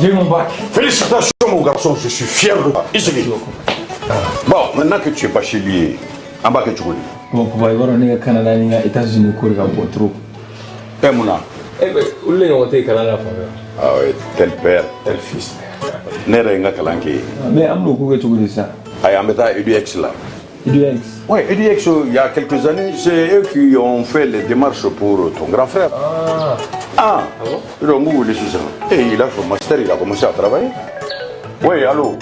J'ai eu mon bac. Félicitations, mon garçon, je suis fier de toi. I sigi. Bon, maintenant que tu es bachelier, an b'a kɛ cogo di? Bon, papa, i b'a dɔn ne ka Canada ni n ka États-Unis ko de ka bon trop. E mun na? Eh ben, olu de ɲɔgɔn tɛ yen kalan na fan fɛ. Ah ouais, tel père, tel fils. Ne yɛrɛ ye n ka kalan kɛ yen. Mais an bɛn'o ko kɛ cogo di sisan? Ayi, an bɛ taa EDUX la. EDUX? Oui, EDUX, il y a quelques années, c'est eux qui ont fait les démarches pour ton grand frère. Ah. Ah, Ah bon? Donc, vous voulez ça. Et il a son master, il a commencé à travailler. Oui, allô?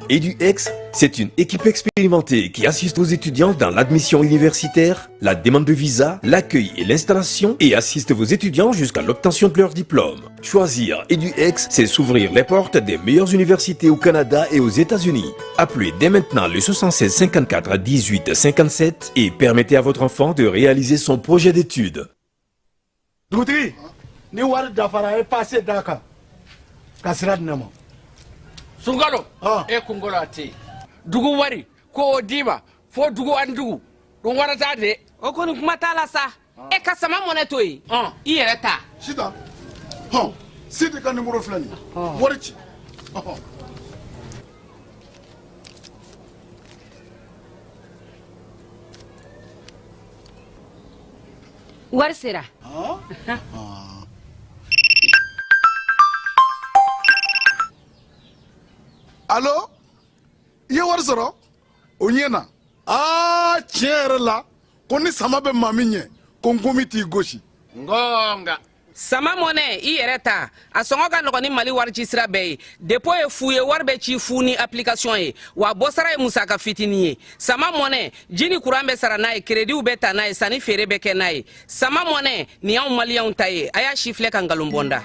EduX, c'est une équipe expérimentée qui assiste aux étudiants dans l'admission universitaire, la demande de visa, l'accueil et l'installation et assiste vos étudiants jusqu'à l'obtention de leur diplôme. Choisir EduX, c'est s'ouvrir les portes des meilleures universités au Canada et aux États-Unis. Appelez dès maintenant le 76 54 18 57 et permettez à votre enfant de réaliser son projet d'études. Dugutigi, ni wari dafara, e passe d'a kan ka sira di ne ma. Sunkalo e kunkolo a tɛ yen, dugu wari ko o d'i ma fo dugu ani dugu ɗum warata de. O kɔni, kuma t'a la sa. E ka Sama Mɔnɛ to yen, i yɛrɛ ta. Sitan hɔn, Sidi ka nimoro filɛ nin ye, wari ci ɔhɔn. Wari sera. Alo, i ye wari sɔrɔ o ɲɛ na. Aa, tiɲɛ yɛrɛ la, ko ni sama bɛ maa min ɲɛ, ko nkomi t'i gosi. Ngonga. Sama Mɔnɛ, i yɛrɛ ta, a sɔngɔ ka nɔgɔn ni Mali wari ci sira bɛɛ ye. Dépôt ye fu ye, wari bɛ ci fu ni application ye, wa bɔsara ye musaka fitinin ye. Sama Mɔnɛ, ji ni kuran bɛ sara n'a ye, créditw bɛ ta n'a ye, sanni feere bɛ kɛ n'a ye. Sama Mɔnɛ nin y'anw maliyɛnw ta ye. A y'a si filɛ ka nkalon bɔnda.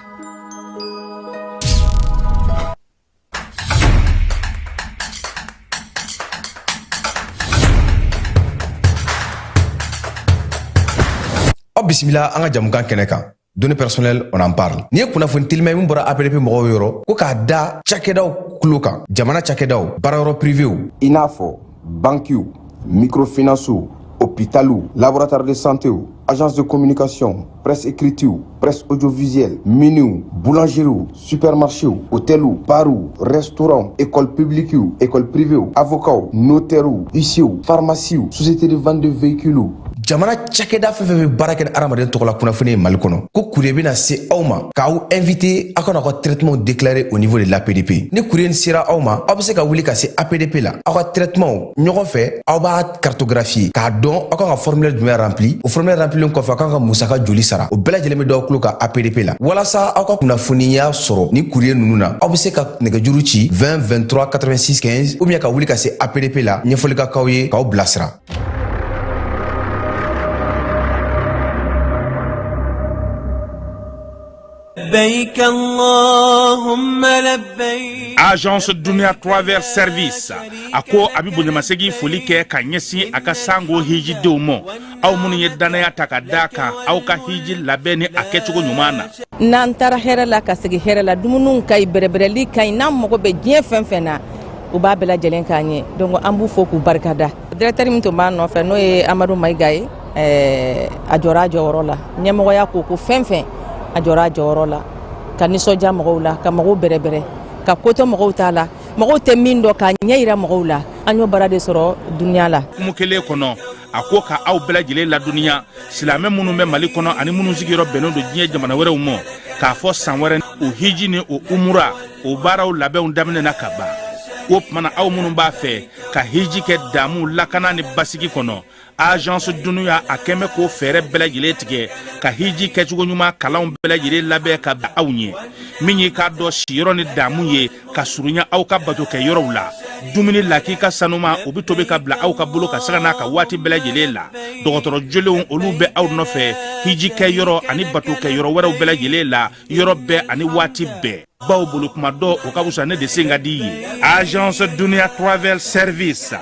Aw bisimila an ka jamukan kɛnɛ kan, Données personnelles, on en parle. Nin ye kunnafoni telima ye min bɔra APDP mɔgɔw yɔrɔ, ko k'a da cakɛdaw kulo kan, jamana cakɛdaw, baarayɔrɔ privéw, i n'a fɔ bankiw, microfinancew, hôpitaliw, laboratoire de santéw, agence de communication, presse écritew, presse audiovisuelle, miniw, boulangeriew, supermarchéw, hôteliw, barw, restaurant, école publiquew, école privéw, avocats, notairew, huissierw, pharmaciew, société de vente de véhicules, jamana cakɛda fɛn fɛn bɛ baara kɛ ni adamaden tɔgɔ la kunnafoni ye Mali kɔnɔ, ko courrier bɛna se aw ma k'aw invité aw kana aw ka traitement déclaré au niveau de l'APDP. Ni courrier sera aw ma, aw bɛ se ka wuli ka se APDP la, aw ka traitement ɲɔgɔn fɛ, aw b'a cartographier k'a dɔn aw kan ka formulaire jumɛn rempli. O formulaire remplilen kɔfɛ, aw kan ka musaka joli sara, o bɛɛ lajɛlen bɛ d'aw tulo kan APDP la. Walasa aw ka kunnafoniya sɔrɔ ni courrier ninnu na, aw bɛ se ka nɛgɛjuru ci 20 23 86 15 ou bien ka wuli ka se APDP la, ɲɛfɔli ka k'aw ye k'aw bilasira. لبيك اللهم لبيك. Agence Dunia Travel Service a ko a bɛ bonyamasegin foli kɛ ka ɲɛsin a ka sango hijidenw ma, aw minnu ye dannaya ta ka da kan aw ka hiji labɛn ni a kɛcogo ɲuman na. N'an taara hɛrɛ la ka segin hɛrɛ la, dumuniw ka ɲi, bɛrɛbɛrɛli ka ɲi, n'an mago bɛ diɲɛ fɛn fɛn na, u b'a bɛɛ lajɛlen k'an ye. Donc an b'u fo k'u barikada. Directeur min tun b'an nɔfɛ, n'o ye Amadu Mayiga ye, a jɔra a jɔyɔrɔ la. Ɲɛmɔgɔya ko ko fɛn fɛn, a jɔra a jɔyɔrɔ la ka nisɔndiya mɔgɔw la, ka mɔgɔw bɛrɛbɛrɛ, ka kotɔ mɔgɔw t'a la, mɔgɔw tɛ min dɔn, k'a ɲɛ yira mɔgɔw la. An y'o baara de sɔrɔ duniya la. Kumu kelen kɔnɔ, a ko ka aw bɛɛ lajɛlen ladɔnniya, silamɛ minnu bɛ Mali kɔnɔ ani minnu sigiyɔrɔ bɛnnen don diɲɛ jamana wɛrɛw ma, k'a fɔ san wɛrɛ o hiji ni o umura, o baaraw labɛnw daminɛna ka ban. O tuma na, aw minnu b'a fɛ ka hiji kɛ damu, lakana ni basigi kɔnɔ, Agence Dunuya a kɛn bɛ k'o fɛɛrɛ bɛɛ lajɛlen tigɛ ka hiji kɛcogo ɲuman kalanw bɛɛ lajɛlen labɛn ka bila aw ɲɛ. Min y'i k'a dɔn siyɔrɔ ni damu ye ka surunya aw ka bato kɛ yɔrɔw la, dumuni lakika sanuma, o bɛ tobi ka bila aw ka bolo ka saga n'a ka waati bɛɛ lajɛlen la. Dɔgɔtɔrɔ jolenw, olu bɛ aw nɔfɛ hiji kɛ yɔrɔ ani bato kɛ yɔrɔ wɛrɛw bɛɛ lajɛlen la, yɔrɔ bɛɛ ani waati bɛɛ. Baw bolo kuma dɔ, o ka fisa ne de sen ka di ye. Agence Dunia Travel Service,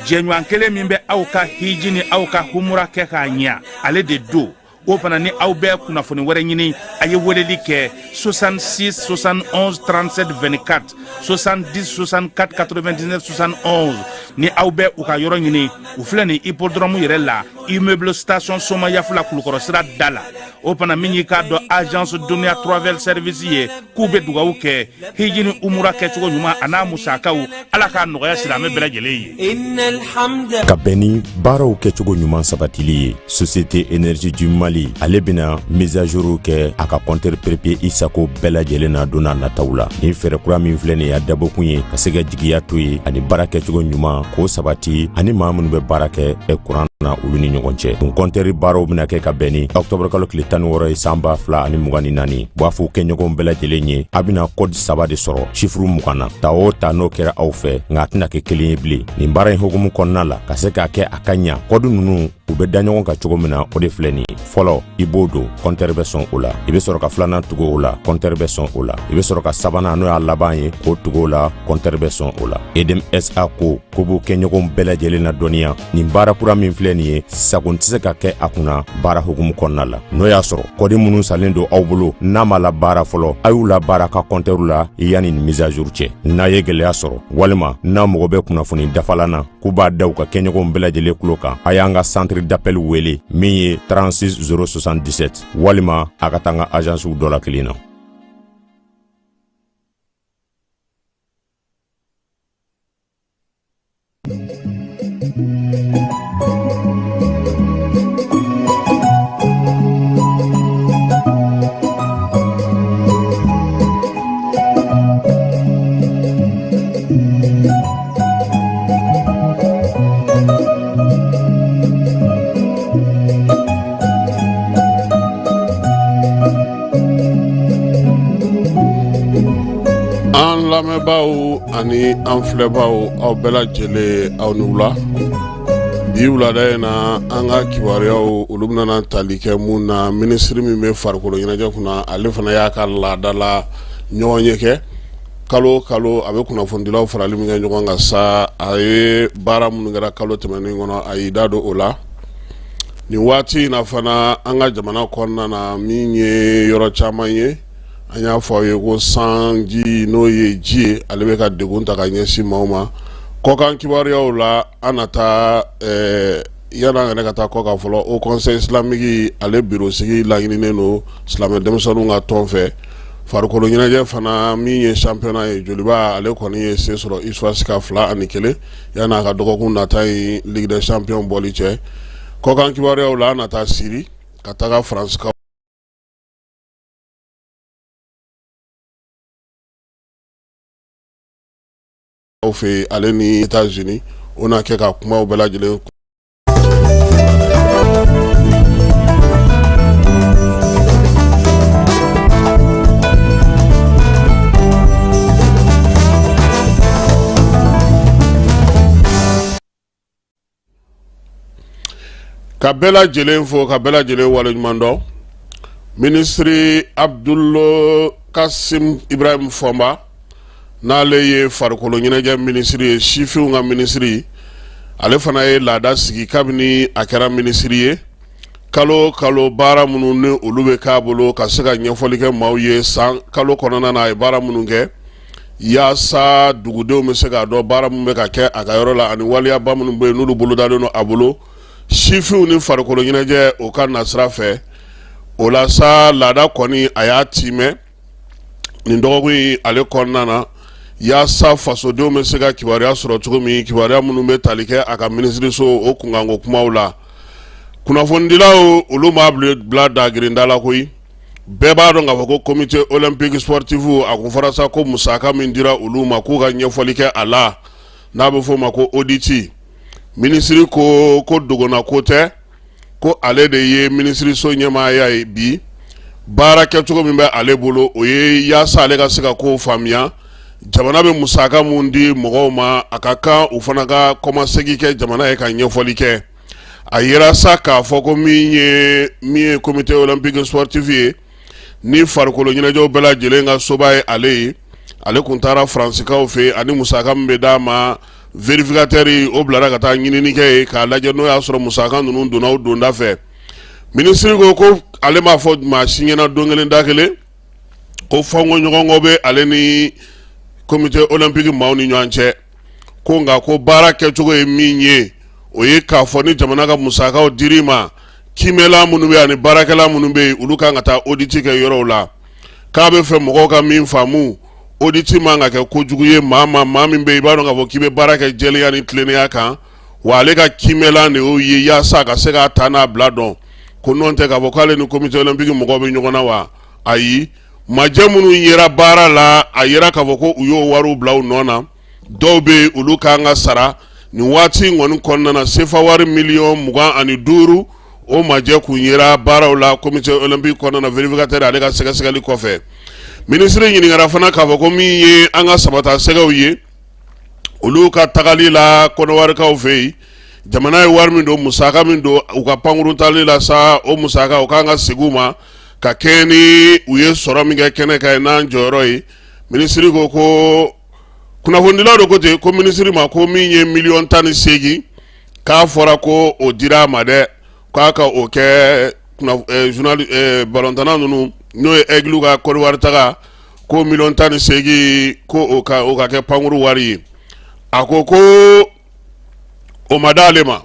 jɛɲɔgɔn kelen min bɛ aw ka hiji ni aw ka humura kɛ k'a ɲa, ale de don. O fana ni aw bɛ kunnafoni wɛrɛ ɲini, a ye weleli kɛ 66 71 37 24, 70 64 99 71. Ni aw bɛ u ka yɔrɔ ɲini, u filɛ nin hippodrome yɛrɛ la, immeuble Station Somayaf la, Kulukɔrɔ sira da la. O fana min y'i k'a dɔn agence Dunia Travel Service ye, k'u bɛ dugawu kɛ hiji ni umura kɛcogo ɲuman a n'a musakaw, Ala k'a nɔgɔya silamɛ bɛɛ lajɛlen ye. Ka bɛn ni baaraw kɛcogo ɲuman sabatili ye, Société Énergie du Mali ale bɛna mise à jour kɛ a ka compteur prépayé i sago bɛɛ lajɛlen na don n'a nataw la. Nin fɛɛrɛ kura min filɛ nin ye, a dabɔkun ye ka se ka jigiya to ye ani baara kɛcogo ɲuman k'o sabati ani maa minnu bɛ baara kɛ kuran na olu ni ɲɔgɔn cɛ. Nin compteur baaraw bɛna kɛ ka bɛn ni octobre kalo tile 16 ye san 2024. B'a fɔ kɛɲɔgɔnw bɛɛ lajɛlen ye, a bɛna code saba de sɔrɔ chiffre 20 na, ta o ta n'o kɛra aw fɛ, nka a tɛna kɛ kelen ye bilen. Nin baara in hukumu kɔnɔna la, ka se k'a kɛ a ka ɲa, code ninnu u bɛ da ɲɔgɔn kan cogo min na, o de filɛ nin ye. Fɔlɔ, i b'o don, compteur bɛ sɔn o la. I bɛ sɔrɔ ka filanan tugu o la, compteur bɛ sɔn o la. I bɛ sɔrɔ ka sabanan, n'o y'a laban ye, k'o tugu o la, compteur bɛ sɔn o la. Edm SA ko ko b'u kɛɲɔgɔnw bɛɛ lajɛlen ladɔnniya, nin baara kura min filɛ nin ye, sagon tɛ se ka kɛ a kunna baara hukumu kɔnɔna la. N'o y'a sɔrɔ kɔdi minnu salen don aw bolo n'a ma labaara fɔlɔ, a y'u labaara ka kɔntɛriw la yanni nin mise à jour cɛ. N'a ye gɛlɛya sɔrɔ walima n'a mago bɛ kunnafoni dafalan na, k'u b'a da u ka kɛɲɔgɔnw bɛɛ lajɛlen tulo kan, a y'an ka centre d'appel wele min ye 36 077, walima a ka taa an ka agencew dɔ la kelen na. An lamɛnbaaw ani an filɛbaaw, aw bɛɛ lajɛlen, aw ni wula. Bi wulada in na, an ka kibaruyaw olu bɛna tali kɛ mun na? Minisiri min bɛ farikolo ɲɛnajɛ kunna, ale fana y'a ka laada la ɲɔgɔnye kɛ. Kalo kalo a bɛ kunnafonidilaw farali min kɛ ɲɔgɔn kan sa, a ye baara minnu kɛra kalo tɛmɛnen kɔnɔ, a y'i da don o la. Nin waati in na fana, an ka jamana kɔnɔna na, min ye yɔrɔ caman ye, an y'a fɔ aw ye ko sanji, n'o ye ji ye, ale bɛ ka degun ta ka ɲɛsin maaw ma. Kɔkan kibaruyaw la, an na taa yanni an yɛrɛ ka taa kɔkan fɔlɔ, Haut Conseil islamique ale biro sigi laɲininen don silamɛ denmisɛnninw ka tɔn fɛ. Farikolo ɲɛnajɛ fana, min ye championnat ye, Joliba ale kɔni ye se sɔrɔ USFAS kan 2-1 yanni a ka dɔgɔkun nata in Ligue des champions bɔli cɛ. Kɔkan kibaruyaw la, an na taa Siri ka taga Faransi aw fɛ, ale ni États-Unis, o na kɛ ka kumaw bɛɛ lajɛlen. Ka bɛɛ lajɛlen fo, ka bɛɛ lajɛlen waleɲuman dɔn. Minisiri Abdul Kasim Ibrahim Fɔnba, n'ale ye farikolo ɲɛnajɛ minisiri ye, sifinw ka minisiri, ale fana ye laada sigi kabini a kɛra minisiri ye. Kalo kalo baara minnu ni olu bɛ k'a bolo ka se ka ɲɛfɔli kɛ maaw ye san kalo kɔnɔna na, a ye baara minnu kɛ yaasa dugudenw bɛ se k'a dɔn baara min bɛ ka kɛ a ka yɔrɔ la ani waleyaba minnu bɛ yen n'olu bolodalen don a bolo sifinw ni farikolo ɲɛnajɛ o ka nasira fɛ. O la sa, laada kɔni a y'a timɛ nin dɔgɔkun in ale kɔnɔna na, yaasa fasodenw bɛ se ka kibaruya sɔrɔ cogo min, kibaruya minnu bɛ tali kɛ a ka minisiriso o kunkanko kumaw la. Kunnafonidilaw olu m'a bila dagirinda la koyi. Bɛɛ b'a dɔn k'a fɔ ko comité olympique sportif, a kun fɔra sa ko musaka min dira olu ma, k'u ka ɲɛfɔli kɛ a la, n'a bɛ f'o ma ko audit. Minisiri ko ko dogona ko tɛ, ko ale de ye minisiriso ɲɛmaaya ye bi. Baara kɛcogo min bɛ ale bolo, o ye yaasa ale ka se ka kow faamuya. Jamana bɛ musaka mun di mɔgɔw ma, a ka kan u fana ka kɔmasegin kɛ jamana ye ka ɲɛfɔli kɛ. A yira sa k'a fɔ ko min ye comité olympique sportif ye ni farikolo ɲɛnajɛw bɛɛ lajɛlen ka soba ye, ale ye, ale kun taara Faransikaw fɛ ani musaka min bɛ d'a ma, vérificateur o bilara ka taa ɲinini kɛ yen k'a lajɛ n'o y'a sɔrɔ musaka ninnu donna o donda fɛ. Minisiri ko ko ale m'a fɔ maa si ɲɛna don kelen da kelen ko fɔnko ɲɔgɔnkɔ bɛ ale ni comité olympique maaw ni ɲɔgɔn cɛ, ko nka ko baara kɛcogo ye min ye, o ye k'a fɔ ni jamana ka musakaw dir'i ma, Kiimɛla minnu bɛ yen ani baarakɛla minnu bɛ yen, olu kan ka taa audit kɛ yɔrɔw la. K'a bɛ fɛ mɔgɔw ka min faamu, audit man ka kɛ kojugu ye maa ma, maa min bɛ yen i b'a dɔn k'a fɔ k'i bɛ baara kɛ jɛlenya ni tilennenya kan. Wa ale ka kiimɛlan de y'o ye yaasa a ka se k'a ta n'a bila dɔn. Ko nɔn tɛ k'a fɔ k'ale ni comité olympique mɔgɔw bɛ ɲɔgɔn na wa, ayi. Majɛ minnu yera baara la, a yera k'a fɔ ko u y'o wariw bila u nɔ na. Dɔw bɛ yen, olu kan ka sara nin waati in kɔni kɔnɔna na. Sefa wari miliyɔn 25, o majɛ kun yera baaraw la comité olympique kɔnɔna na, vérificateur ale ka sɛgɛsɛgɛli kɔfɛ. Minisiri ɲininkara fana k'a fɔ ko min ye an ka sabata sɛgɛw ye, olu ka tagali la kɔnɔwarikaw fɛ yen, jamana ye wari min don, musaka min don u ka pankurun tali la sa, o musaka o kan ka segin u ma ka kɛɲɛ ni u ye sɔrɔ min kɛ kɛnɛ kan n'an jɔyɔrɔ ye. Minisiri ko kunnafonidilaw de ko ten ko minisiri ma ko min ye miliyɔn 18, k'a fɔra ko o dira a ma dɛ, k'a ka o kɛ balontanna ninnu, n'o ye Aigle ka Kɔdiwari taga, ko miliyɔn 18, ko o ka kɛ pankuru wari ye. A ko ko o ma d'ale ma,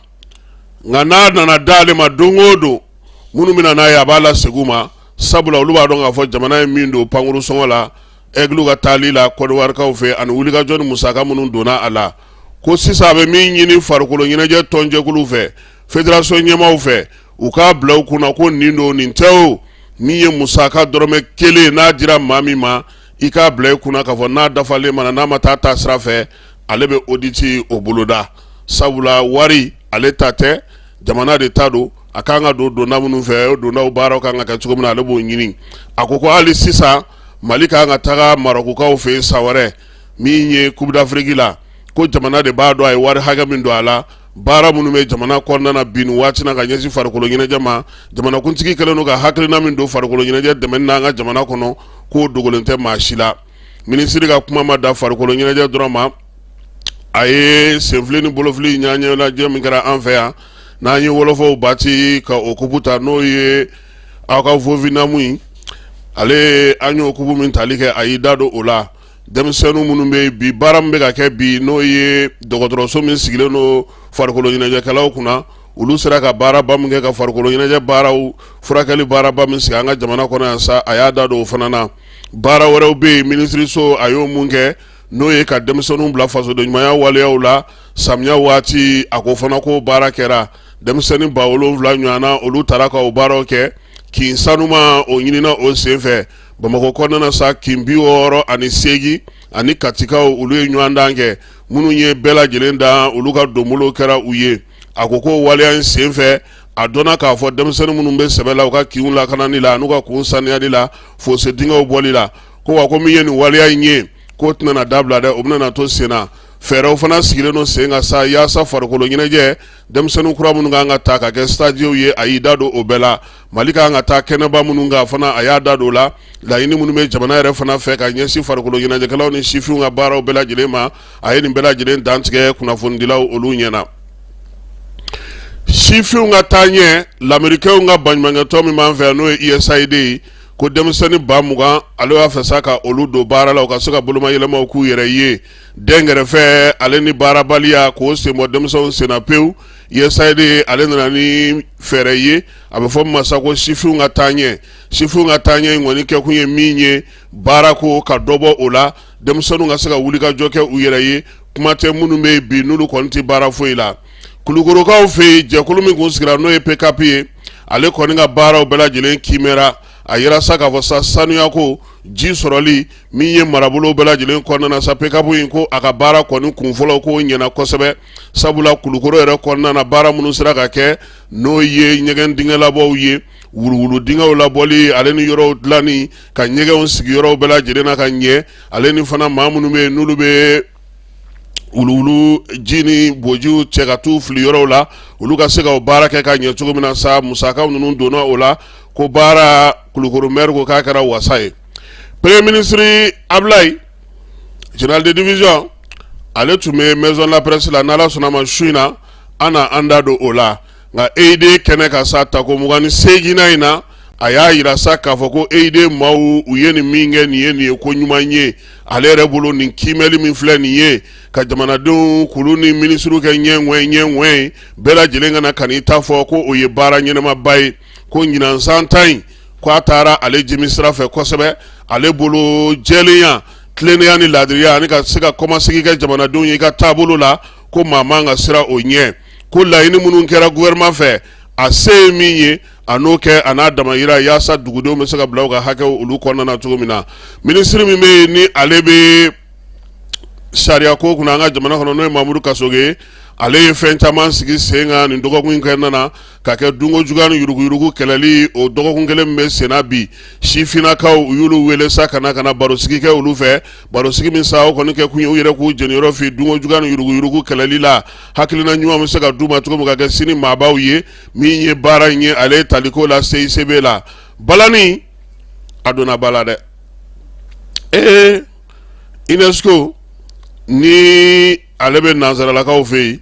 nka n'a nana d'ale ma don o don, minnu bɛna n'a ye, a b'a lasegin u ma, sabula olu b'a dɔn k'a fɔ jamana ye min don pankuru sɔngɔ la Aigle ka taali la Kɔdiwarikaw fɛ, ani wulikajɔ ni musaka minnu donna a la. Ko sisan a bɛ min ɲini farikolo ɲɛnajɛ tɔnjɛkuluw fɛ, fédération ɲɛmaaw fɛ, u k'a bila u kunna ko nin don, nin tɛ o min ye musaka dɔrɔmɛ kelen n'a dira maa min ma, i k'a bila i kunna k'a fɔ n'a dafalen mana, n'a ma taa taa sira fɛ, ale bɛ audit o boloda, sabula wari ale ta tɛ, jamana de ta don. A kan ka don donda minnu fɛ, o dondaw baaraw kan ka kɛ cogo min na, ale b'o ɲini. A ko ko hali sisan Mali kan ka taga Marɔkukaw fɛ yen san wɛrɛ min ye Coupe d'Afrique la, ko jamana de b'a dɔn a ye wari hakɛ min don a la. Baara minnu bɛ jamana kɔnɔna na bi nin waati na ka ɲɛsin farikolo ɲɛnajɛ ma, jamanakuntigi kɛlen don ka hakilina min don farikolo ɲɛnajɛ dɛmɛni na an ka jamana kɔnɔ, k'o dogolen tɛ maa si la. Minisiri ka kuma ma dan farikolo ɲɛnajɛ dɔrɔn ma. A ye senfili ni bolofili ɲɛnajɛ min kɛra an fɛ yan, n'an ye wɔlɔfɔw bati ka o kupu ta, n'o ye aw ka Vovinam ye, ale an y'o kupu min tali kɛ, a y'i da don o la. Denmisɛnnin minnu bɛ bi, baara min bɛ ka kɛ bi, n'o ye dɔgɔtɔrɔso min sigilen don farikolo ɲɛnajɛkɛlaw kunna, olu sera ka baaraba min kɛ ka farikolo ɲɛnajɛ baaraw furakɛli baaraba min sigi an ka jamana kɔnɔ yan sa, a y'a da don o fana na. Baara wɛrɛw bɛ yen, minisiriso a y'o mun kɛ, n'o ye ka denmisɛnninw bila fasodenɲumanya waleyaw la samiya waati. A ko fana ko baara kɛra, denmisɛnnin 7000 ɲɔgɔnna, olu taara ka o baaraw kɛ. Kin sanuma o ɲinina o senfɛ Bamakɔ kɔnɔna sa, kin 68 ani Katikaw, olu ye ɲɔgɔndan kɛ. Minnu ye bɛɛ lajɛlen dan, olu ka donbolo kɛra u ye. A ko ko waleya in senfɛ, a dɔnna k'a fɔ denmisɛnnin minnu bɛ sɛbɛ la u ka kinw lakanani la, n'u ka kun saniyali la, fosse dingɛw bɔli la, ko wa ko min ye nin waleya in ye, k'o tɛna dabila dɛ, o bɛna to sen na. Fɛɛrɛw fana sigilen don sen kan sa yaasa farikolo ɲɛnajɛ denmisɛnnin kura minnu kan ka ta ka kɛ stagiaires ye, a y'i da don o bɛɛ la. Mali kan ka taa kɛnɛba minnu kan fana, a y'a da don o la. Laɲini minnu bɛ jamana yɛrɛ fana fɛ ka ɲɛsin farikolo ɲɛnajɛkɛlaw ni sifinw ka baaraw bɛɛ lajɛlen ma, a ye nin bɛɛ lajɛlen dantigɛ kunnafonidilaw olu ɲɛna. Sifinw ka taaɲɛ, lamerikɛnw ka baɲumankɛtɔn min b'an fɛ yan, n'o ye USAID ye, ko denmisɛnnin 20,000, ale b'a fɛ sa ka olu don baara la, u ka se ka bolomayɛlɛmaw k'u yɛrɛ ye. Dɛnkɛrɛfɛ ale ni baarabaliya, k'o senbɔ denmisɛnw senna pewu, USAID ale nana ni fɛɛrɛ ye, a bɛ fɔ min ma sa ko sifinw ka taaɲɛ. Sifinw ka taaɲɛ in kɔni kɛkun ye min ye, baarako ka dɔ bɔ o la, denmisɛnninw ka se ka wulikajɔ kɛ u yɛrɛ ye, kuma tɛ minnu bɛ yen bi n'olu kɔni tɛ baara foyi la. Kulukorokaw fɛ yen, jɛkulu min kun sigira, n'o ye PCAP ye, ale kɔni ka baaraw bɛɛ lajɛlen kiimɛra. A yira sa k'a fɔ sa sanuyako, ji sɔrɔli min ye marabolo bɛɛ lajɛlen kɔnɔna na sa, PCAP in ko a ka baara kɔni kun fɔlɔ k'o ɲɛna kosɛbɛ, sabula Kulukoro yɛrɛ kɔnɔna na, baara minnu sera ka kɛ, n'o ye ɲɛgɛn dingɛ labɔw ye, wuluwulu dingɛw labɔli, ale ni yɔrɔw dilanni, ka ɲɛgɛnw sigi yɔrɔw bɛɛ lajɛlen na ka ɲɛ, ale ni fana maa minnu bɛ yen n'olu bɛ wuluwulu ji ni bojiw cɛ ka t'u fili yɔrɔw la, olu ka se ka o baara kɛ ka ɲɛ cogo min na sa, musakaw ninnu donna o la. Ko baara, Kulukoro maire ko k'a kɛra wasa ye. Premier ministre Ablaye, général de division, ale tun bɛ maison de la presse la. N'Ala sɔnna ma, su in na an na an da don o la. Nka EID kɛnɛ ka sa tako 28nan in na, A y'a yira sa k'a fɔ ko EID maaw u ye nin min kɛ nin ye, nin ye ko ɲuman ye ale yɛrɛ bolo. Nin kiimɛli min filɛ nin ye ka jamanadenw k'olu ni minisiriw kɛ ɲɛŋɛ ɲɛŋɛ, bɛɛ lajɛlen ka na ka n'i ta fɔ, ko o ye baara ɲɛnamaba ye. Ko ɲinan san ta in, ko a taara ale jimi sira fɛ kosɛbɛ. Ale bolo, jɛlenya, tilennenya ni laadiriya ani ka se ka kɔmasegin kɛ jamanadenw ye i ka taabolo la, ko maa man ka siran o ɲɛ. Ko laɲini minnu kɛra gouvernement fɛ, a se ye min ye, a n'o kɛ, a n'a damayira, yaasa dugudenw bɛ se ka bila u ka hakɛw olu kɔnɔna na cogo min na. Minisiri min bɛ yen ni ale bɛ sariya ko kunna an ka jamana kɔnɔ, n'o ye Mamudu Kasoge ye, ale ye fɛn caman sigi sen kan nin dɔgɔkun in kɔnɔna na ka kɛ dunko juguya ni yuruguyurugu kɛlɛli. O dɔgɔkun kelen min bɛ senna bi, sifinnakaw u y'olu wele sa ka na ka na barosigi kɛ olu fɛ. Barosigi min sa, o kɔni kɛ kun ye u yɛrɛ k'u jeniyɔrɔ fin dunko juguya ni yuruguyurugu kɛlɛli la, hakilina ɲuman bɛ se ka d'u ma cogo min ka kɛ sini maabaw ye. Min ye baara in ye, ale ye taliko la CICB la. Balani a donna ba la dɛ. Ee, UNESCO ni ale bɛ nansaralakaw fɛ yen,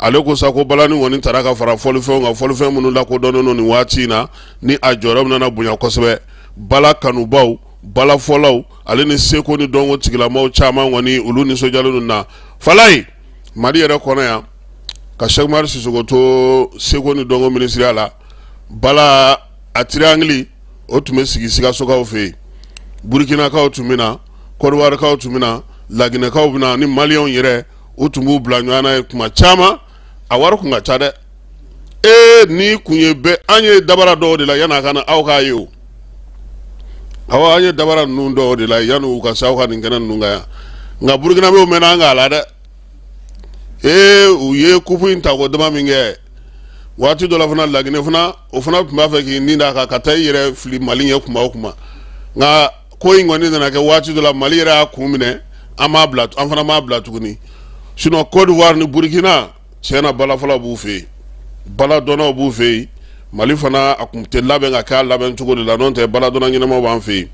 ale ko sa ko balani kɔni taara ka fara fɔlifɛnw kan, fɔlifɛn minnu lakodɔnnen don nin waati in na, ni a jɔyɔrɔ bɛna bonya kosɛbɛ. Bala kanubaw, balafɔlaw, ale ni seko ni dɔnko tigilamaw caman kɔni, olu nisɔndiyalen don na falaye Mali yɛrɛ kɔnɔ yan. Ka Sɛki Umaru Sisoko to seko ni dɔnko minisiriya la, bala a triangle o tun bɛ sigi Sikasokaw fɛ yen, Burukinakaw tun bɛ na, Kɔdiwarikaw tun bɛ na, Laginɛkaw bɛ na, ni Maliyɛnw yɛrɛ, u tun b'u bila ɲɔgɔn na ye kuma caman. A wari kun ka ca dɛ. Ee, ni kun ye bɛɛ, an ye dabara dɔw de la yanni a ka na aw k'a ye o. Awɔ, an ye dabara ninnu dɔw de la yanni u ka se aw ka nin kɛnɛ ninnu kan yan. Nka Burukinabew mɛnna an k'a la dɛ. Ee, u ye kupu in ta ko dama min kɛ, waati dɔ la fana, Laginɛ fana, o fana tun b'a fɛ k'i nin d'a kan ka taa i yɛrɛ fili Mali ɲɛ kuma o kuma. Nka ko in kɔni nana kɛ waati dɔ la, Mali yɛrɛ y'a kun minɛ, an m'a bila, an fana m'a bila tuguni. Sinon Côte d'Ivoire ni Burkina, tiɲɛ na, balafɔlaw b'u fɛ yen, baladɔnnaw b'u fɛ yen. Mali fana, a kun tɛ labɛn ka kɛ a labɛn cogo de la, n'o tɛ baladɔnna ɲɛnamaw b'an fɛ yen.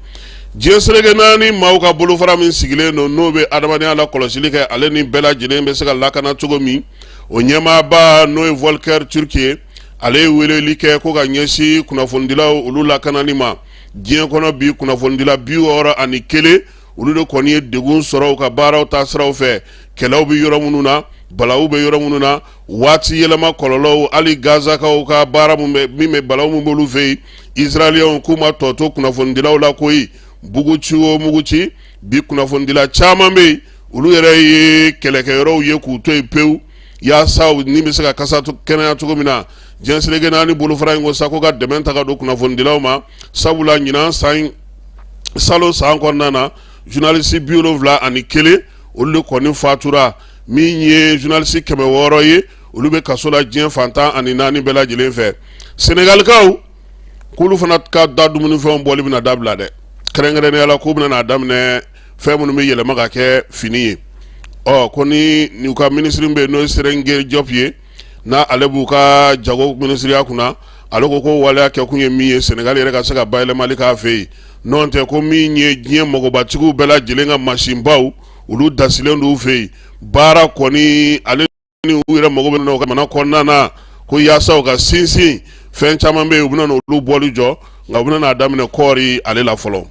Diɲɛ seleke naani maaw ka bolofara min sigilen don, n'o bɛ adamadenya la kɔlɔsili kɛ, ale ni bɛɛ lajɛlen bɛ se ka lakana cogo min, o ɲɛmaaba, n'o ye Volker Türk ye, ale ye weleli kɛ ko ka ɲɛsin kunnafonidilaw olu lakanani ma diɲɛ kɔnɔ bi. Kunnafonidila 61, olu de kɔni ye degun sɔrɔ u ka baaraw taasiraw fɛ, kɛlɛw bɛ yɔrɔ minnu na, balawu bɛ yɔrɔ minnu na, waati yɛlɛma kɔlɔlɔw, hali Gazakaw ka baara min bɛ, balawu min b'olu fɛ yen, Israɛliyɛnw k'u ma tɔ to kunnafonidilaw la koyi. Bugu ci o mugu ci bi, kunnafonidila caman bɛ yen, olu yɛrɛ ye kɛlɛkɛyɔrɔw ye k'u to yen pewu, yaasa ni bɛ se ka kasa kɛnɛya cogo min na. Diɲɛ seleke naani bolofara in ko sa ko ka dɛmɛ ta ka don kunnafonidilaw ma, sabula ɲinan san, salon san kɔnɔna na, journaliste 71, olu de kɔni fatura. Min ye journaliste 600 ye, olu bɛ kaso la diɲɛ fan 14 bɛɛ lajɛlen fɛ. Senegalikaw k'olu fana ka da dumunifɛnw bɔli bɛna dabila dɛ, kɛrɛnkɛrɛnnenya la k'u bɛna n'a daminɛ fɛn minnu bɛ yɛlɛma ka kɛ fini ye. Ɔ, ko ni u ka minisiri bɛ yen, n'o ye Serigne Diop ye, n'a ale b'u ka jago minisiriya kunna, ale ko ko waleya kɛkun ye min ye, Senegal yɛrɛ ka se ka bayɛlɛmali k'a fɛ yen. N'o tɛ, ko min ye diɲɛ magobatigiw bɛɛ lajɛlen ka masinbaw, olu dasilen d'u fɛ yen baara kɔni, ale ni u yɛrɛ mago bɛ u ka jamana kɔnɔna na, ko yaasa u ka sinsin fɛn caman bɛ yen, u bɛna olu bɔli jɔ, nka u bɛna n'a daminɛ kɔɔri ale la fɔlɔ.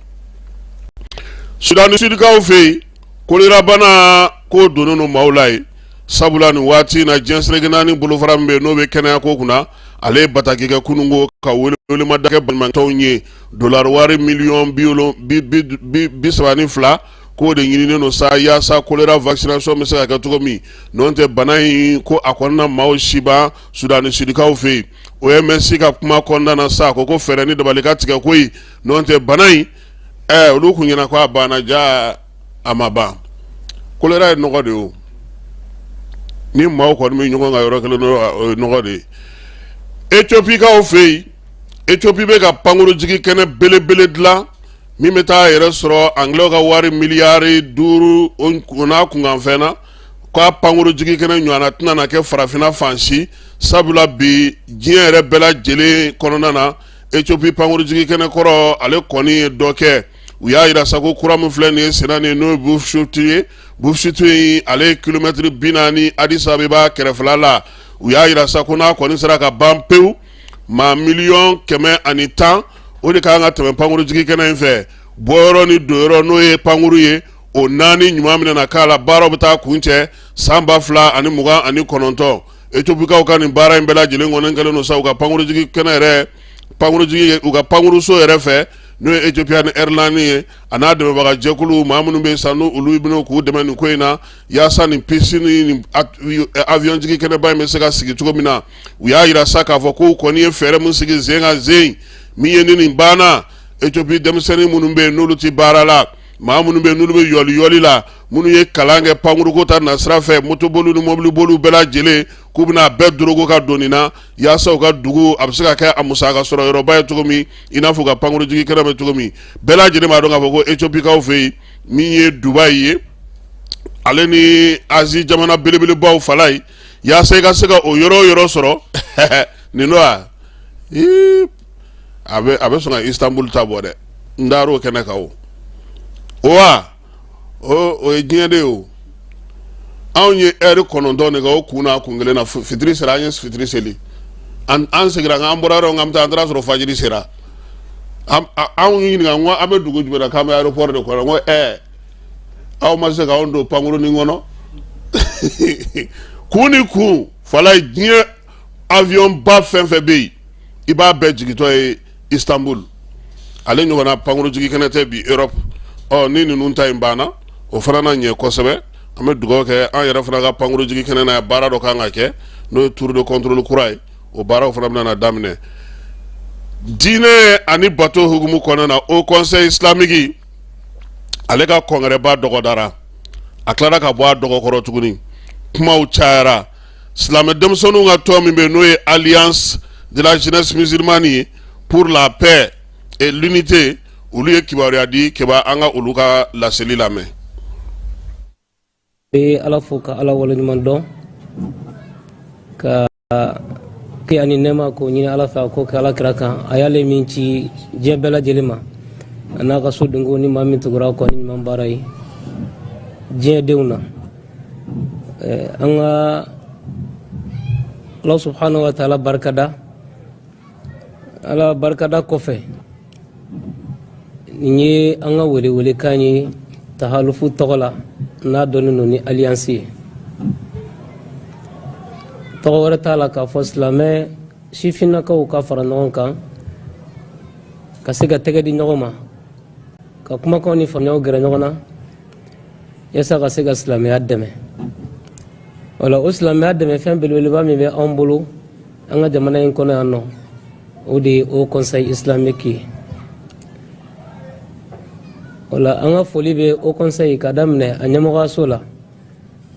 Sudan du Sudikaw fɛ yen, kolerabana k'o donnen don maaw la yen, sabula nin waati in na, diɲɛ seleke naani bolofara min bɛ yen, n'o bɛ kɛnɛya ko kunna, ale ye bataki kɛ kununko ka welemada kɛ baɲumankɛtɔnw ye. Dolari wari miliyɔn 32, k'o de ɲininen don sa yaasa kolera vaccination bɛ se ka kɛ cogo min. N'o tɛ, bana in ko a kɔnɔna maaw si ban Sudan du Sudikaw fɛ yen. OMS ka kuma kɔnɔna na sa, ko fɛɛrɛ ni dabali ka tigɛ koyi, n'o tɛ bana in, olu kun ɲɛna ko a banna, ja a ma ban. Kolera ye nɔgɔ de ye o, ni maaw kɔni bɛ ɲɔgɔn kan yɔrɔ kelen, o ye nɔgɔ de ye. Ethiopikaw fɛ yen, Ethiopie bɛ ka pankurujigi kɛnɛ belebele dilan min bɛ taa yɛrɛ sɔrɔ angilɛw ka wari miliyari 5 o n'a kunkanfɛn na. K'a pankurujigi kɛnɛ ɲɔgɔnna tɛna na kɛ farafinna fan si, sabula bi diɲɛ yɛrɛ bɛɛ lajɛlen kɔnɔna na, Ethiopie pankurujigi kɛnɛ kɔrɔ, ale kɔni ye dɔ kɛ. U y'a yira sa ko kura min filɛ nin ye senna nin, n'o ye Bishoftu ye, Bishoftu in, ale ye kilomɛtiri 40 Addis Abeba kɛrɛfɛla la. U y'a yira sa ko n'a kɔni sera ka ban pewu, maa 110 miliyɔn, O de ka kan ka tɛmɛ pankurujigi kɛnɛ in fɛ. Bɔyɔrɔ ni donyɔrɔ, n'o ye pankuru ye, o 4 ɲuman bɛna k'a la. Baaraw bɛ taa kuncɛ san 2029. Etiopikaw ka nin baara in bɛɛ lajɛlen kɔni kɛlen don sa, u ka pankurujigi kɛnɛ yɛrɛ, pankurujigi, u ka pankuruso yɛrɛ fɛ, n'o ye Ethiopian Airlines ye, a n'a dɛmɛbaga jɛkulu maa minnu bɛ sa, n'olu olu bɛna k'u dɛmɛ nin ko in na, yaasa nin piste ni nin avion jigi kɛnɛba in bɛ se ka sigi cogo min na. U y'a yira sa k'a fɔ k'u kɔni ye fɛɛrɛ min sigi sen kan sen min ye, ni nin banna, Ethiopie denmisɛnnin minnu bɛ yen n'olu tɛ baara la, maa minnu bɛ yen n'olu bɛ yɔli yɔli la, minnu ye kalan kɛ pankuruko ta nasira fɛ, motoboliw ni mɔbiliboliw bɛɛ lajɛlen, k'u bɛna a bɛɛ dorogo ka don nin na, yaasa u ka dugu a bɛ se ka kɛ a musaka sɔrɔ yɔrɔba ye cogo min, i n'a fɔ u ka pankurujigi kɛnɛ bɛ cogo min. Bɛɛ lajɛlen b'a dɔn k'a fɔ ko Etiopikaw fɛ yen, min ye Dubayi ye, ale ni Azi jamana belebelebaw fala ye, yaasa i ka se ka o yɔrɔ o yɔrɔ sɔrɔ nin don, a a bɛ sɔn ka Istanbul ta bɔ dɛ. N dar'o kɛnɛ kan. O wa o ye diɲɛ de ye. O anw ye ɛri 9 de kɛ o kun n'a kun kelen na. Fitiri sera, an ye fitiri seli, an seginna, an bɔra yɔrɔ min an bɛ taa, an taara sɔrɔ fajiri sera. Anw ɲininka, n ko an bɛ dugu jumɛn na? K'an bɛ aéroport de kɔnɔ. N ko aw ma se k'anw don pankurunin kɔnɔ kun ni kun fala. Diɲɛ avion ba fɛn fɛn bɛ yen, i b'a bɛɛ jigintɔ ye Istanbul. Ale ɲɔgɔnna pankurujigi kɛnɛ tɛ bi Europe. Ɔ ni ninnu ta in banna, o fana na ɲɛ kosɛbɛ. An bɛ dugawu kɛ an yɛrɛ fana ka pankurujigi kɛnɛ na. Baara dɔ kan ka kɛ, n'o ye tour de contrôle kura ye, o baaraw fana bɛna na daminɛ. Diinɛ ani bato hukumu kɔnɔna na, Haut Conseil islamique, ale ka kɔngrɛba dɔgɔdara, a tilara ka bɔ a dɔgɔkɔrɔ tuguni. Kumaw cayara. Silamɛ denmisɛnninw ka tɔn min bɛ yen, n'o ye Alliance de la jeunesse musulmane ye pour la paix et l'unité, olu ye kibaruya di. Keba, an ka olu ka laseli lamɛn. Bɛ Ala fo ka Ala waleɲuman dɔn, ka kisi ani nɛɛma k'o ɲini Ala fɛ, a k'o kɛ Ala kira kan, a y'ale min ci diɲɛ bɛɛ lajɛlen ma, a n'a ka so denko ni maa min tugura kɔ ni ɲuman baara ye diɲɛ denw na. An ka Ala subhanahu wa taala barikada. Ala barikada kɔfɛ, nin ye an ka welewelekan ye tahalufu tɔgɔ la, n'a dɔnnen don ni alliance ye, tɔgɔ wɛrɛ t'a la, k'a fɔ silamɛ sifinnakaw ka fara ɲɔgɔn kan, ka se ka tɛgɛ di ɲɔgɔn ma, ka kumakanw ni faamuyaw gɛrɛ ɲɔgɔn na, yaasa ka se ka silamɛya dɛmɛ. Wala o silamɛya dɛmɛ fɛn belebeleba min bɛ anw bolo an ka jamana in kɔnɔ yan nɔ, o de ye Haut Conseil islamique ye. Wala an ka foli bɛ Haut Conseil, ka daminɛ a ɲɛmɔgɔyaso la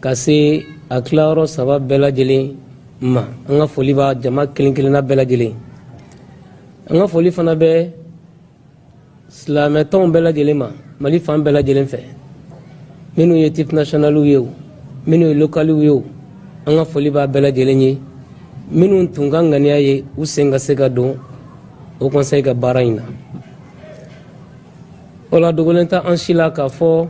ka se a tilayɔrɔ saba bɛɛ lajɛlen ma. An ka foli b'a jama kelen kelenna bɛɛ lajɛlen. An ka foli fana bɛ silamɛtɔnw bɛɛ lajɛlen ma Mali fan bɛɛ lajɛlen fɛ, minnu ye type nationaliw ye o, minnu ye localiw ye o, an ka foli b'a bɛɛ lajɛlen ye, minnu tun ka ŋaniya ye u sen ka se ka don Haut Conseil ka baara in na. O la, dogolen tɛ an si la k'a fɔ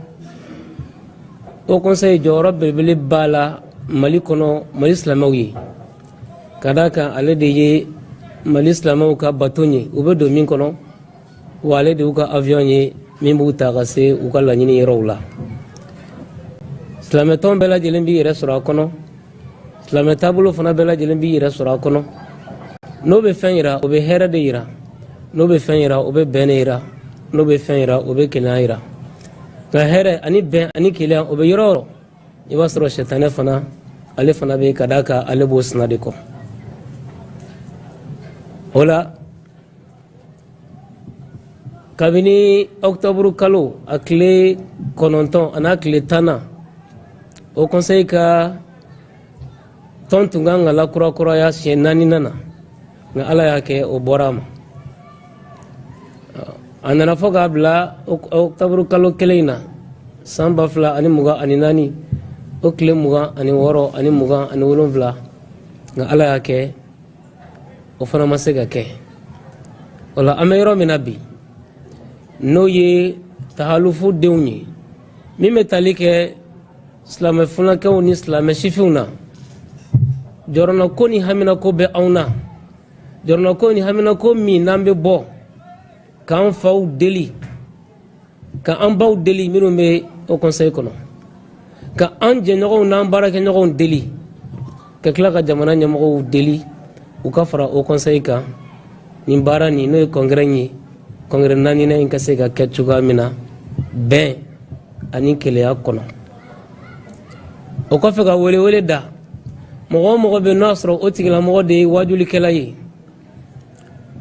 Haut Conseil jɔyɔrɔ belebele b'a la Mali kɔnɔ, Mali silamɛw ye, ka d'a kan ale de ye Mali silamɛw ka bato ye, u bɛ don min kɔnɔ, wa ale de y'u ka avion ye min b'u ta ka se u ka laɲini yɔrɔw la. Silamɛtɔn bɛɛ lajɛlen b'i yɛrɛ sɔrɔ a kɔnɔ, silamɛ taabolo fana bɛɛ lajɛlen b'i yɛrɛ sɔrɔ a kɔnɔ. N'o bɛ fɛn yira, o bɛ hɛrɛ de yira. N'o bɛ fɛn yira, o bɛ bɛn de yira. N'o bɛ fɛn yira, o bɛ kelenya yira. Nka hɛrɛ ani bɛn ani kelenya, o bɛ yɔrɔ o yɔrɔ, i b'a sɔrɔ sɛtanɛ fana, ale fana bɛ, ka d'a kan ale b'o sina de kɔ. O la, kabini ɔkutɔburu kalo a tile 9 a n'a tile 10nan, Haut Conseil ka tɔn tun kan ka lakurakuraya siɲɛ naaninan na, nka Ala y'a kɛ o bɔra a ma. A nana fɔ k'a bila ɔkutɔburu kalo kelen in na, san 2024, o tile 26 ani 27, nka Ala y'a kɛ o fana ma se ka kɛ. O la, an bɛ yɔrɔ min na bi, n'o ye tahalufu denw ye, min bɛ tali kɛ silamɛ funakɛw ni silamɛ sifinw na, jɔrɔnako ni haminako bɛ anw na, jɔrɔnako ni haminako min n'an bɛ bɔ. k'an faw deli ka an baw deli minnu bɛ haut conseil kɔnɔ ka an jɛɲɔgɔnw n'an baarakɛɲɔgɔnw deli ka tila ka jamana ɲɛmɔgɔw deli u ka fara haut conseil kan nin baara nin n'o ye congrès in ye congrès naaninan in ka se ka kɛ cogoya min na bɛn ani kelenya kɔnɔ o kɔfɛ ka welewele da mɔgɔ o mɔgɔ bɛ n'o y'a sɔrɔ o tigilamɔgɔ de ye waajulikɛla ye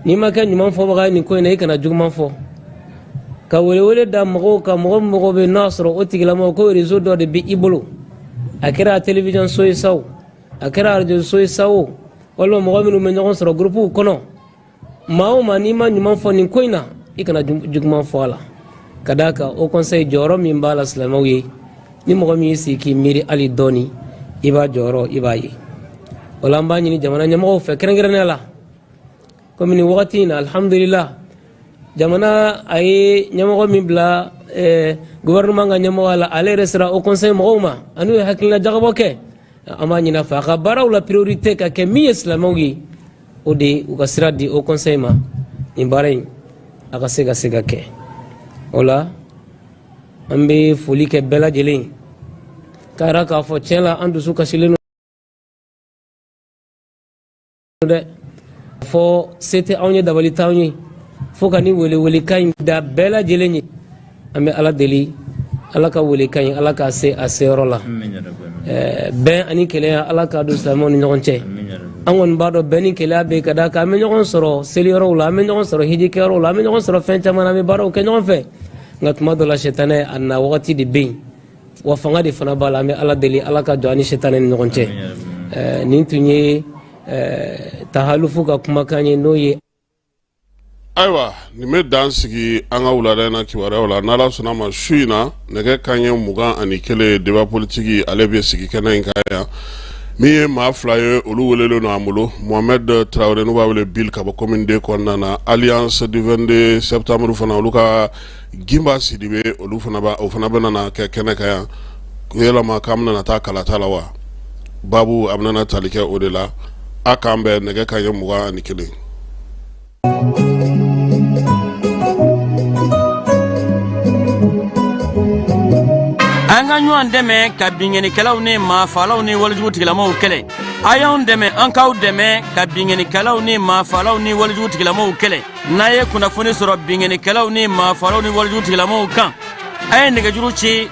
n'i ma kɛ ɲuman fɔbaga ye nin ko in na i kana juguman fɔ ka welewele da mɔgɔw kan mɔgɔ mɔgɔ bɛ n'o y'a sɔrɔ o tigilamɔgɔ ko réseau dɔ de bɛ i bolo a kɛra télévision so ye sa o a kɛra arajo so ye sa o walima mɔgɔ minnu bɛ ɲɔgɔn sɔrɔ gurupuw kɔnɔ maa o maa n'i ma ɲuman fɔ nin ko in na i kana juguman fɔ a la ka d'a kan haut conseil jɔyɔrɔ min b'a la silamɛw ye ni mɔgɔ min y'i sigi k'i miiri hali dɔɔni i b'a jɔyɔrɔ i b'a ye o la an b'a ɲini jamana ɲɛmɔgɔw fɛ kɛrɛnkɛrɛnnenya la komi nin wagati in na alhamdulillah jamana a ye ɲɛmɔgɔ min bila eh, gouvernement ka ɲɛmɔgɔya la ale yɛrɛ sera haut conseil mɔgɔw ma an'u ye hakilina jagabɔ kɛ an b'a ɲini a fɛ a ka baaraw la priorité ka kɛ min ye silamɛw ye o de ye u ka sira di haut conseil ma nin baara in a ka se ka se ka kɛ o la an bɛ foli kɛ bɛɛ lajɛlen ye k'a yira k'a fɔ tiɲɛ la an dusu kasilen don dɛ fɔ se tɛ anw ye dabali t'anw ye fo ka nin welewelekan in da bɛɛ lajɛlen ye an bɛ ala deli ala ka welekan in ala k'a se a seyɔrɔ la bɛn ani kelenya ala k'a don silamɛw ni ɲɔgɔn cɛ an kɔni b'a dɔn bɛn ni kelenya bɛ ka d'a kan an bɛ ɲɔgɔn sɔrɔ seliyɔrɔw la an bɛ ɲɔgɔn sɔrɔ hijikɛyɔrɔw la an bɛ ɲɔgɔn sɔrɔ fɛn caman na an bɛ baaraw kɛ ɲɔgɔn fɛ nka tuma dɔ la sɛtanɛ a na wagati de bɛ yen wa fanga de fana b'a la an bɛ ala deli ala ka jɔ an ni sɛtanɛ ni ɲɔgɔn cɛ nin tun ye tahalufu ka kumakan ye n'o ye ayiwa nin bɛ dan sigi an ka wulada in na kibaruyaw la n'ala sɔnna ma su in na nɛgɛ kanɲɛ 21 débat politique ale bɛ sigi kɛnɛ in kan yan min ye maa fila ye olu welelen don an bolo mohamed tarawele n'u b'a wele bill ka bɔ commune deux kɔnɔna na alliance du 22 septembre fana olu ka ginba sidibe olu fana o fana bɛna na kɛ kɛnɛ kan yan yalama k'an bɛna taa kalata la wa babu a bɛna tali kɛ o de la a k'an bɛn nɛgɛ kanɲɛ 21. An ka ɲɔgɔn dɛmɛ ka binkannikɛlaw ni maafalaw ni walejugu tigilamaw kɛlɛ. A y'anw dɛmɛ an k'aw dɛmɛ ka binkannikɛlaw ni maafalaw ni walejugu tigilamaw kɛlɛ. N'a ye kunnafoni sɔrɔ binkannikɛlaw ni maafalaw ni walejugu tigilamaw kan, a ye nɛgɛjuru ci.